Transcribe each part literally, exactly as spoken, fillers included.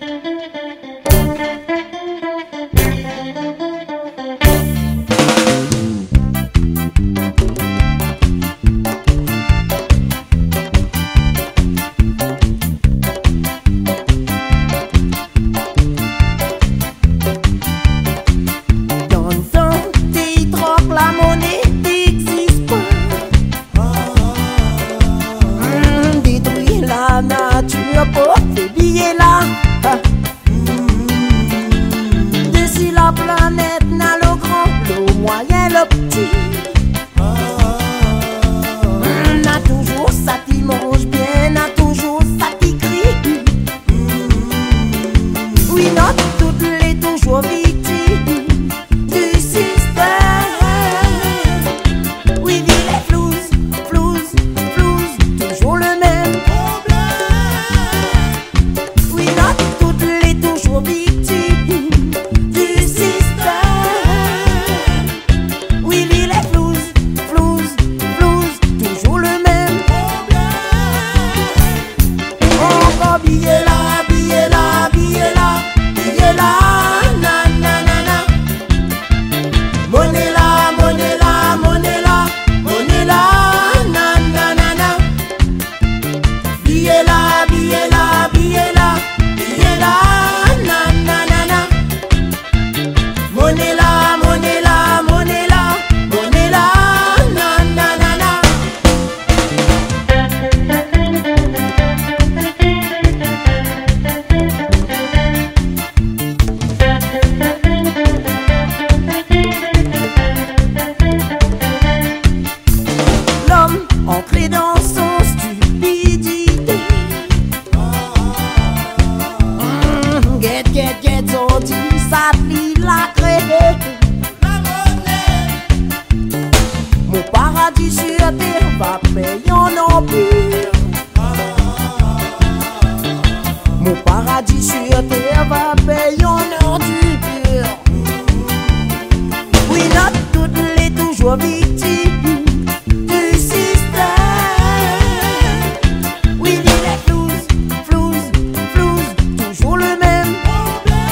Dan tan té i trok, la moné té i égzis pa. Hmm, détrui la natir pou fé biyé la. Dési la planèt, na lo gran, lo moiyin, lo pti. Na toujour sak i manz bien, na toujour sak i kri. Wi, nou tout lé toujour viktim du système. Wi, vi lé flouz, flouz, flouz, toujour le mèm problèm. Wi, nou tout lé toujour viktim du système. Wi, vi lé flouz, flouz, flouz, toujour le mèm problèm. Ankor biyé la, biyé la, biyé la, biyé la, na, na, na, na. Moné la, moné la, moné la, moné la, na, na, na, na. Biyé la, biyé la, biyé la, biyé la, na, na, na, na. Moné la, moné la, moné la, moné la, na, na, na, na. Lom antré dan son stipidité. Hmm, gèt, gèt, gèt, zordi sat li la kréé. Mon paradi sur tèr va pèy an anpir. Mon paradi sur tèr va pèy an anpir. Wi, nou tout lé toujour viktim du système. Wi, vi lé flouz, flouz, flouz, toujour le mèm problèm.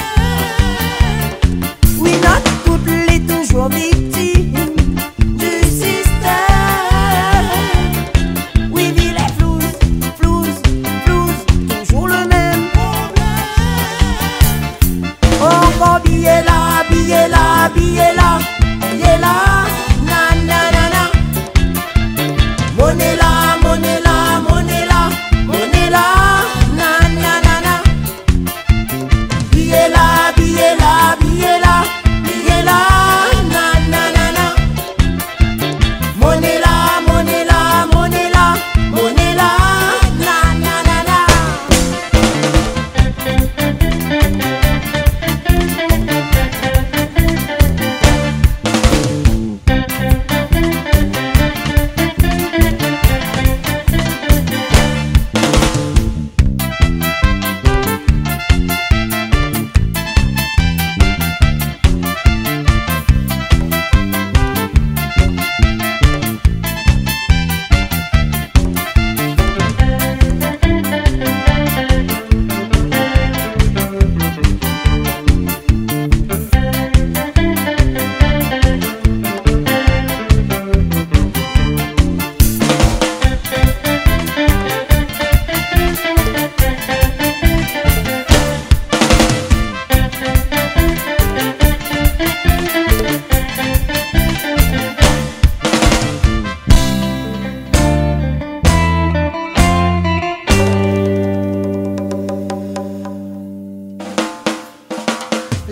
Wi, nou tout lé toujour viktim du système. Wi, vi lé flouz, flouz, flouz, toujour le mèm problèm. Ankor biyé la, biyé la, biyé la, biyé la, na, na, na, na. Moné la, moné la, moné la, moné la, na, na, na, na. Biyé la, biyé la, biyé la, biyé la, na, na, na, na. Moné la, moné la, moné la, moné la, na, na, na, na.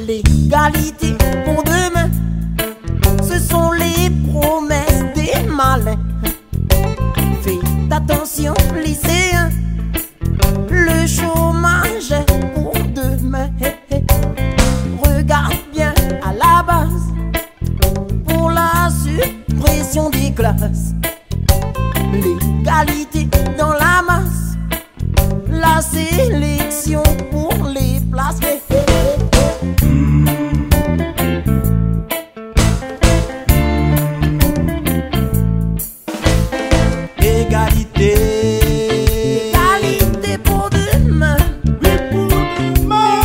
L'égalité pour demain, ce sont les promesses des malins. Faites attention, lycéens, le chômage pour demain. Regarde bien à la base pour la suppression des classes. L'égalité dans la masse, la sélection pour les places. Égalité. Égalité pour demain. Oui, pour demain.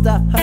ta.